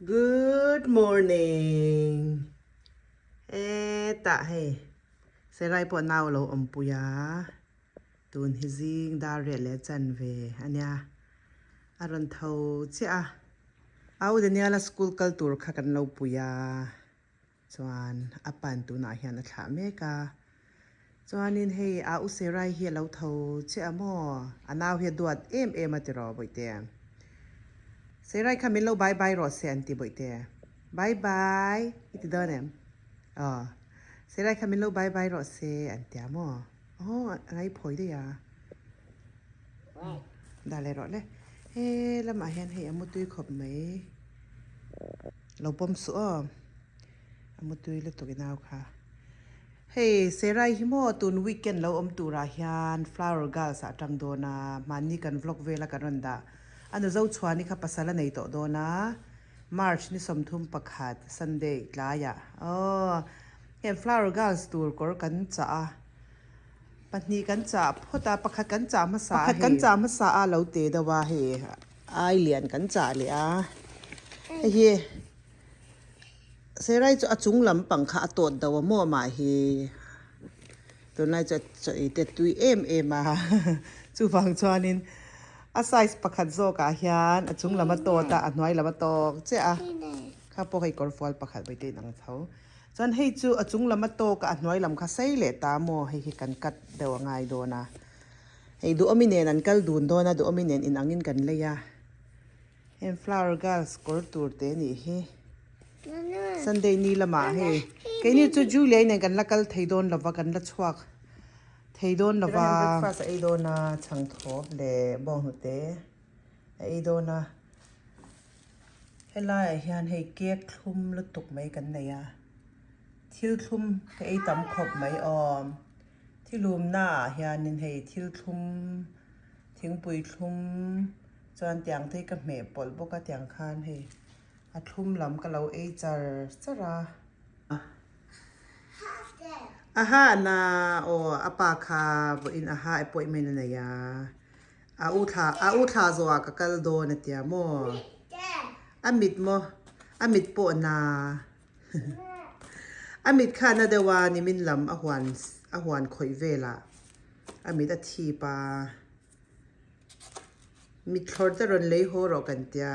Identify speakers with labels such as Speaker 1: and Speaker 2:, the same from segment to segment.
Speaker 1: Good morning hetah hei Serai pawh nau a lo awmpui a tun hi zing dar riah leh chanve a nia a rawn tho chiah a au Daniel-a school kal tur kha kan lo pui a. Chuan a pan tunah hian a thlah mek a, chuanin hei a u Serai hi a lo tho chiah a maw? A nau hi a duat em em a tiraw Bawihte? Serai kha min lo bye bye rawh se an ti Bawihte. Bye bye i ti dawn em? Aw, Serai kha min lo bye bye rawh se an ti a maw? Aw, a ngaiphawi daih a. Dah leh rawh le. He lamah hian hei a mutui khawp mai. Lo pawm suh aw. A mutui lutuk i nau kha. Hei Serai hi maw tun weekend lo awm turah hian Flower Girls ah atang dawn a, hmanni kan vlog vela kan rawn dah. A nu Zochhuani kha pasal a nei tawh dawn a, March ni 31 Sunday tlaiah aw heng Flower Girls tur kawr kan chah a, pahnih kan chah phawt a, pakhat kan chah hmasa a hei. Pakhat kan chah hmasa a lo te deuh a hei. Ai lian kan chah leh a, hei hi Serai chu a chung lampang kha a tawt do a maw mah hi tunlai chu a chaw ei te tui em em a chuvang chuanin a size pakhat zawkah hian a chung lam a tawt a a hnuai lam a tawk chiah a kha pawh hei kawr fual pakhat mai te inang tho chuan hei chu a chung lam a tawk a a hnuai lam kha sei leh ta maw hei hi kan cut deuh a ngai dawn a. Hei Duhawmi nen an kal dun dawn a, Duhawmi nen in angin kan lei a. Heng flower girls kawr tur te nih hi. Sunday ni lamah hei keini chu Julia-i nen kan la kal thei dawn lova, kan la chhuak thei dawn lova. Breakfast a ei dawn a, chhangthawp leh bawnghnute a ei dawn a. Helaiah hian hei cake thlum lutuk mai kan nei a, thil thlum ka ei tam khawp mai awm. Thilumna ah hianin hei thil thlum, thingpui thlum chuan tiang te hi ka hmeh pawlh bawk a tiang khan hei a thlum lam ka lo ei char char a. Aha na aw a pa kha vawiin aha appointment a nei a, a u thla a u thla zawhah ka kal dawn a tia maw? A mit maw? A mit pawh na. A mit kha na deuh a nimin lam a huan a huan khawih velah a mit a thip a, mit thlawr te rawn lei haw rawh kan tia,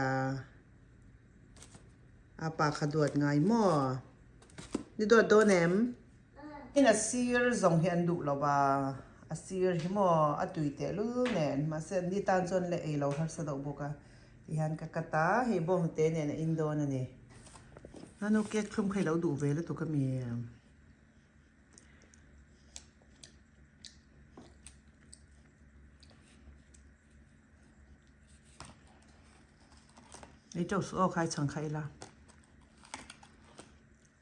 Speaker 1: a pa kha duat ngai maw? Ni duat dawn em? Tin a sir zawng hi an duh lo va, a sir hi maw a tui tehlul nen mahse an ni tan chuan le ei lo harsa deuh bawk a. Tihian ka cut a, hei bawnghnute nen a in dawn a ni. Nanu cake thlum kha i lo duh ve lutuk a mi? Ei teuh suh aw khai chhang kha ila.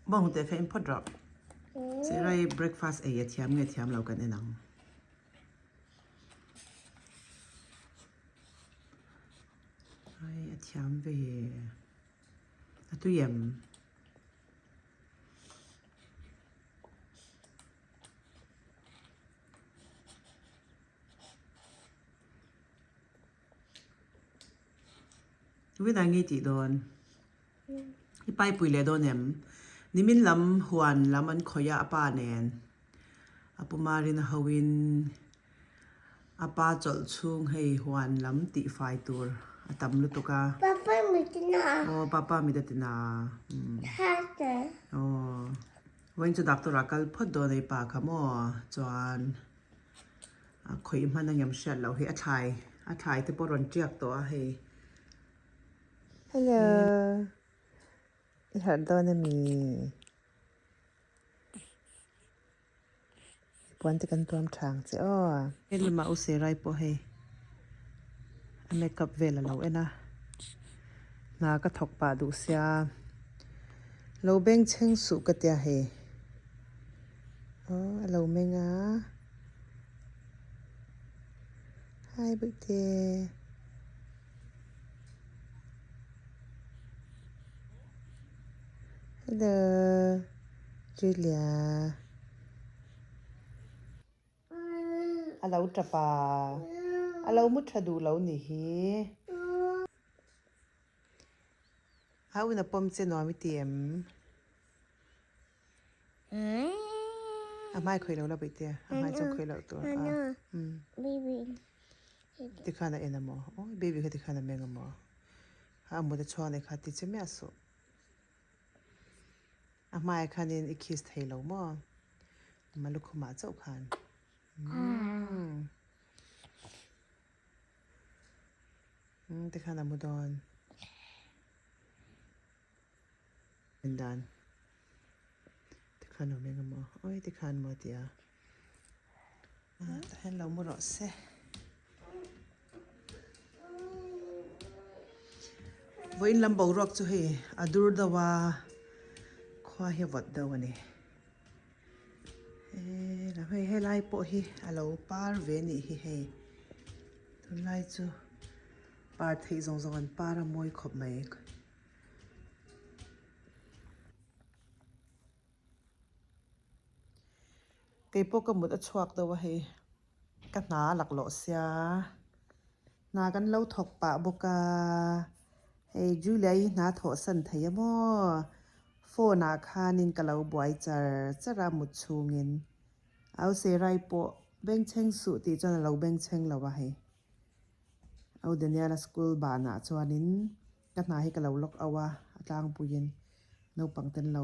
Speaker 1: Bawnghnute kha in phawt rawh. Sirai breakfast ei a thiam nge thiam lo kan en ang. Ai a thiam ve a tui em? Winner nge tih dawn? I paipui leh dawn em? Nimin lam huan lam an khawih a a pa nen. A pu Marin a hoin a pa chawlh chhung hei huan lam tih fai tur a tam lutuk a.
Speaker 2: Papa mit a na.
Speaker 1: Aw papa mit a ti na. Aw vawiin chu doctor ah kal phawt dawn a i pa kha maw chuan a khawih hman angem hriat loh hi a thlai a thlai te pawh a rawn tiak tawh a hei.
Speaker 3: Hello i harh dawn ami? Puan te kan tuam tha ang che aw.
Speaker 1: He lamah u Serai pawh hei a makeup vel a lo en a, hna ka thawk pah duh sia lo beng chheng suh ka tia hei aw a lo meng a hi Bawihte.
Speaker 3: Hello Julia
Speaker 1: A lo tap a a lo mu tha duh lo ni hi. Au in a pawm che nuam i ti em? A hmai khawih lo la bawih te, a hmai chuan khawih loh tur. Tikhan a en a maw? Awi baby kha tikhan a meng a maw? A mut a chhuak nei kha ti che miah suh. A hmaiah khanin i kiss thei lo maw? Ma lukhumah chauh khan. Umm tikhan a mu dawn. En dan. Tikhan a awm eng emaw? Awi tikhan maw a ti a. Tah hian lo mu rawh se. Vawiin lam boruak chu hei a dur deuh a, khua hi a vawt deuh a ni. Hei helai pawh hi a lo par ve a nih hi hei tunlai chu par theih zawng zawng an par a mawi khawp mai. Kei pawh ka mut a chhuak deuh a hei ka hna a laklawh sia hna kan lo thawk pah bawk a hei Julia hi hna thawh san thei a maw phone ah khanin ka lo buai char char a mut chhungin au Serai pawh bengchheng suh tih chuan a lo bengchheng lo a hei au Daniel-a school banah chuanin. Ka hna hi ka lo lock out a, a tlangpuiin naupang ten lo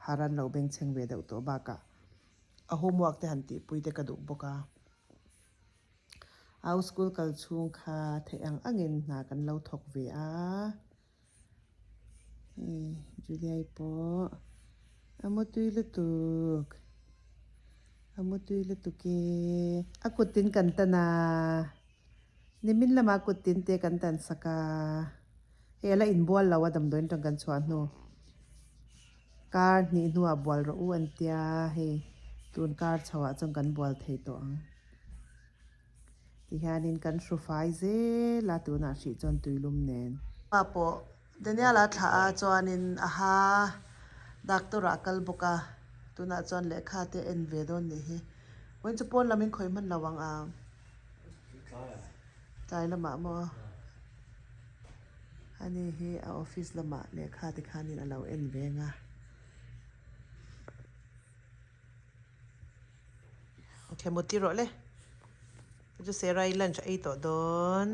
Speaker 1: har an lo bengchheng ve deuh tawh bakah a homework te han tihpui te ka duh bawk a. Au school kal chhung kha theih ang angin hna kan lo thawk ve a. Hei Juliai pawh a mutui lutuk, a mutui lutuk e. A kut in kan tan a. Nimin lamah kut tin te kan tan sak a, hei a la inbual lo a damdawiin atang kan chhuah hnu kar hnih hnuah bual rawh u an tia hei tun kar chhoah chuan kan bual thei tawh ang tihianin kan hru fai zel a tunah hrih chuan tuilum nen. Pa pawh Daniel-a thlah a chuanin a ha doctor ah a kal bawk a tunah chuan lehkha te a en ve dawn nih hi vawiin chu pawn lamin khawih hman lo ang a tlai lamah maw ani hi a office lamah lehkha te khanin a lo en ve ang a. Themut rawh le. Chu Serai lunch a ei tawh dawn.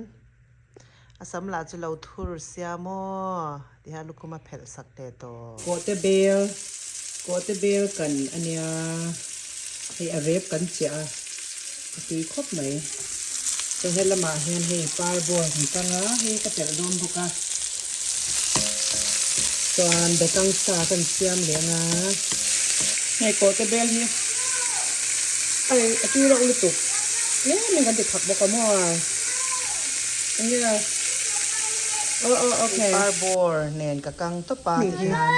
Speaker 1: A sam lah chu lo thur sia maw tiha lukhum a phelh sak teh tawh.
Speaker 2: Kawhte bel, kawhte bel kan a nia, hei a rep kan chiah a, a tui khawp mai. Chuan he lamah hian hei par ball kan kang a, hei ka telh dawn bawk a. Chuan bekang sa kan siam leh ang a. Hei kawhte bel hi a a tui reuh lutuk tlem in kan ti thak bawk a maw enge aw aw okay.
Speaker 1: Par bawr nen ka kang tawp a ti hian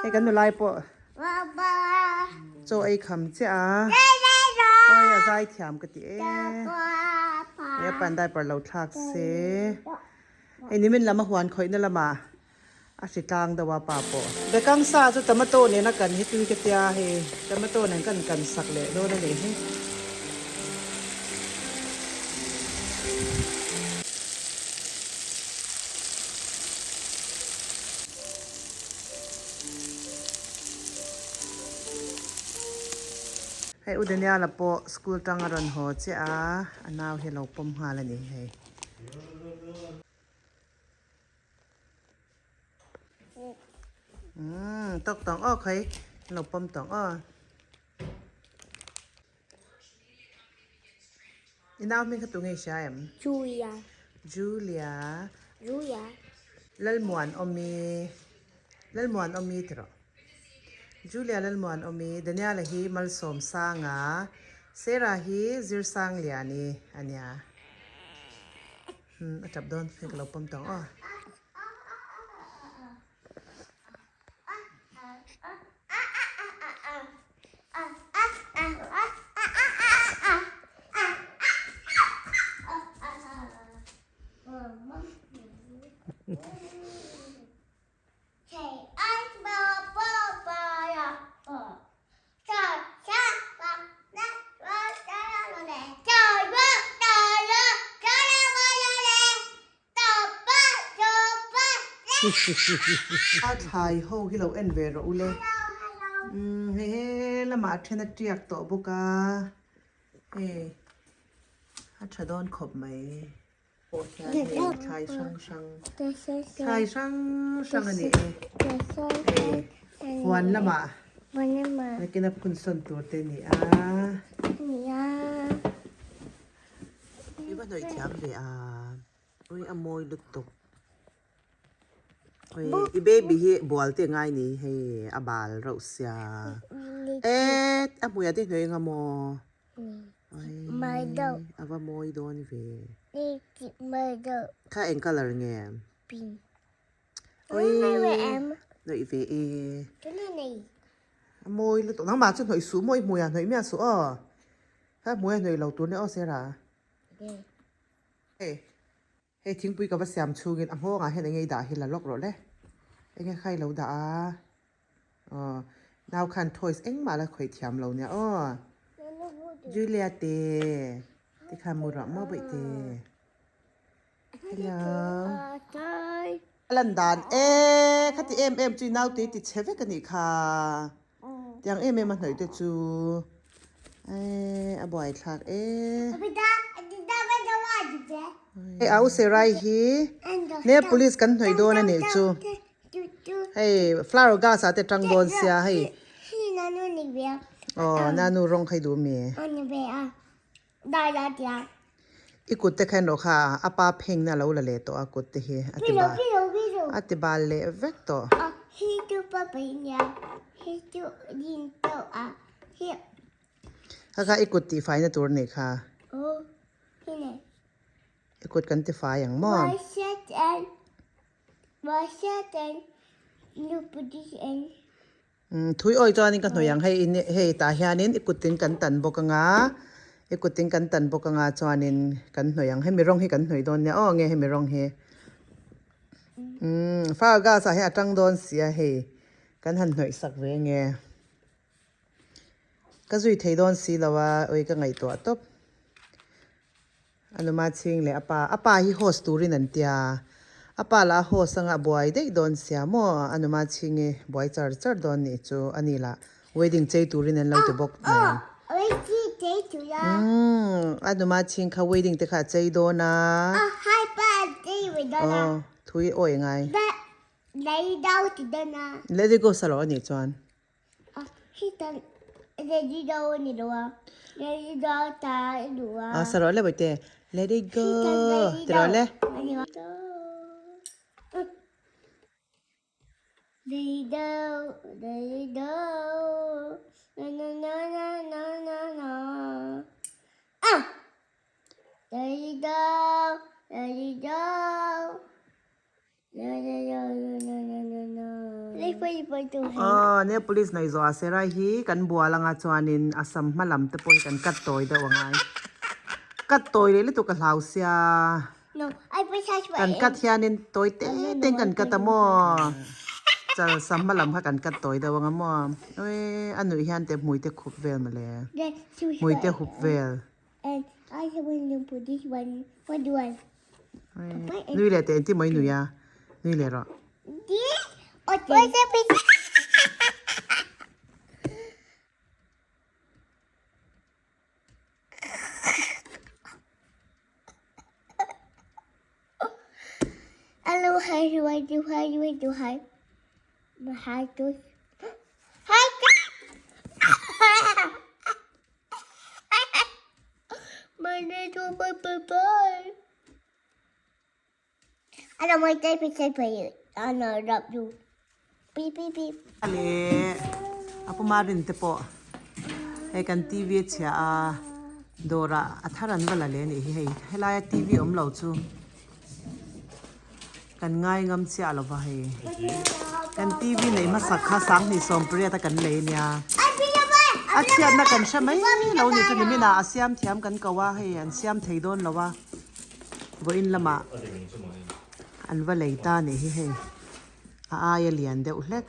Speaker 1: hei kan nulai pawh chaw ei kham chiah a awi a zai thiam ka ti e hei a pan diaper lo thlak se. Hei nimin lam a huan khawihna lamah a hri tlang deuh a pa pawh. Bekang sa chu tomato nena kan hi tui ka tia hei tomato nen kan kan sak leh dawn a nih hi. Hei U Daniel-a pawh school tang a rawn haw chiah a, a nau hi a lo pawm nghal a ni hei. Umm tawk tawng aw khawi lo pawm tawng aw. I nau hming kha tu nge i hria em?
Speaker 4: Julia.
Speaker 1: Julia.
Speaker 4: Julia.
Speaker 1: Lalmuan awmi. Lalmuan awmi ti rawh. Julia Lalmuan awmi Daniela hi Malsawm Sanga, Sarah hi Zirsang Liani a nia. A tap dawn hei ka lo pawm tawh ang aw. A thlai ho hi lo en ve rawh u le. Umm hei he lamah a then a tiak tawh bawk a, hei a tha dawn khawp mai. Pawh hian hei thlai hrang hrang thlai hrang hrang a ni e. Hei huan lamah nakin a phun sawn tur te a ni a. I va hnawih thiam ve a, ui a mawi lutuk. Ui i baby hi bual te ngai ni hei a bal reuh sia. E a hmuiah te hnawih anga maw? Ui a va mawi dawn ve. Kha eng colour nge? Ui hnawih ve e. A mawi lutuk nangmah chu hnawih suh maw i hmuiah hnawih miah suh aw. Kha hmui a hnawih lo tur nia aw Sarah. Hei hei thingpui ka va siam chhungin a nghawngah hian enge i dah hi la lawk rawh le. Enge kha i lo dah a. Aw nau khan toys engmah la khawih thiam lo nia aw. Julia te tikhan mu rawh maw bawih te. Hello. A lan dan e khati em em chu i naute i ti chhe vek a nih kha. Tiang em em a hnawih te chu a buai thlak e. Hei au Serai hi ne police kan hnawih dawn a nih chu. Hei flower gas ah te tang dawn sia hei. Aw nanu rawng kha i duh mi. I kut te kha erawh kha a pa phengna a lo la leh tawh a kut te hi a ti bal a ti bal leh vek tawh. Kha kha i kut tihfaina tur a nih kha. I kut kan tifai ang maw? Thui awi chuanin ka hnawih ang hei in hei tah hianin i kutin kan tan bawk anga i kutin kan tan bawk anga chuanin kan hnawih ang hemi rawng hi kan hnawih dawn nia aw nge hemi rawng hi umm flower glass ah hian a tang dawn si a hei kan han hnawih sak ve nge ka zui thei dawn si lo a awi ka ngaihtuah tawp. A numa chhing leh a pa, a pa hi host turin an tia, a pa lah a host anga a buai daih dawn sia maw, a numa chhing hi buai char char dawn nih chu a ni lah, wedding chei turin an lo ti bawk nen. Umm, a numa chhing kha wedding te kha a chei dawn a. Aw, thui awi ngai. Let it go sa lo a nih chuan. A sa rawh le bawihte let it go ti rawh le. Aw ne police nei zawh ah Serai hi kan bual anga chuanin a sam hma lam te pawh hi kan cut tawi deuh angai cut tawi leh lutuk ka hlau sia kan cut hianin tawi te te in kan cut a maw chal sam hma lam kha kan cut tawi deuh anga maw awii a nuih hian te hmui te khup vel mawle hmui te hup vel. Nui leh teh engtin maw i nui a, nui leh rawh. Leh a puma rin te pawh hei kan TV a chhia a dawrah a thar an va la leh a nih hi hei helaia TV awm lo chu kan ngai ngam chiah lo va hei kan TV neih hmasak kha sanghnih sawmpariat a kan lei ania a chhiatna kan hre mai lo ni chu niminah a siam thiam kan ko a hei an siam thei dawn lo a vawiin lamah an va lei ta a nih hi hei a aia lian deuh hlek.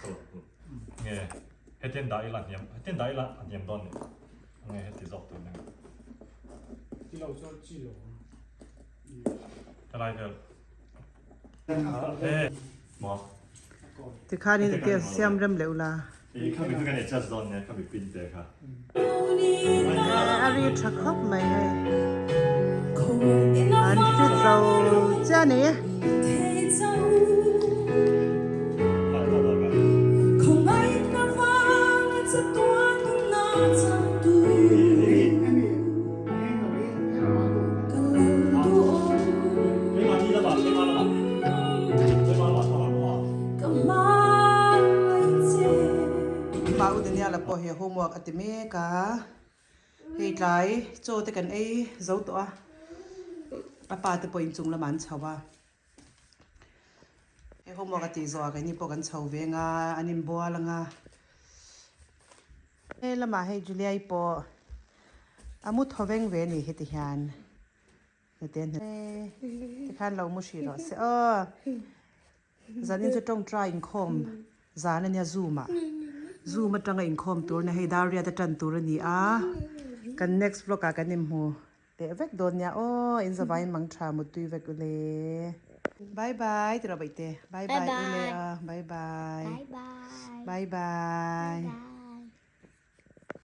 Speaker 1: Tikhanin engtia siam rem leh ula. A ri tha khawp mai hei. An fit zo chiah a ni.
Speaker 2: Pau Daniela pawh hi homework a ti mek a, hei tlai chaw te kan ei zo tawh a, a pa te pawh inchung lamah an chho a, hei homework a tih zawhah keini pawh kan chho ve ang a, an inbual ang a.
Speaker 1: He lamah hei Juliai pawh a mu thaw veng ve a ni heti hian hnute hnute tikhan lo mu hrih rawh se aw zanin chu tawngtai inkhawm zan a nia zoom ah zoom atanga inkhawm tur na hei dar riat a tan tur a ni a kan next vlog ah kan inhmu leh vek dawn nia aw in zavai in mang tha mutui vek ule bye bye tiraw baihte bye bye ule aw bye bye bye bye.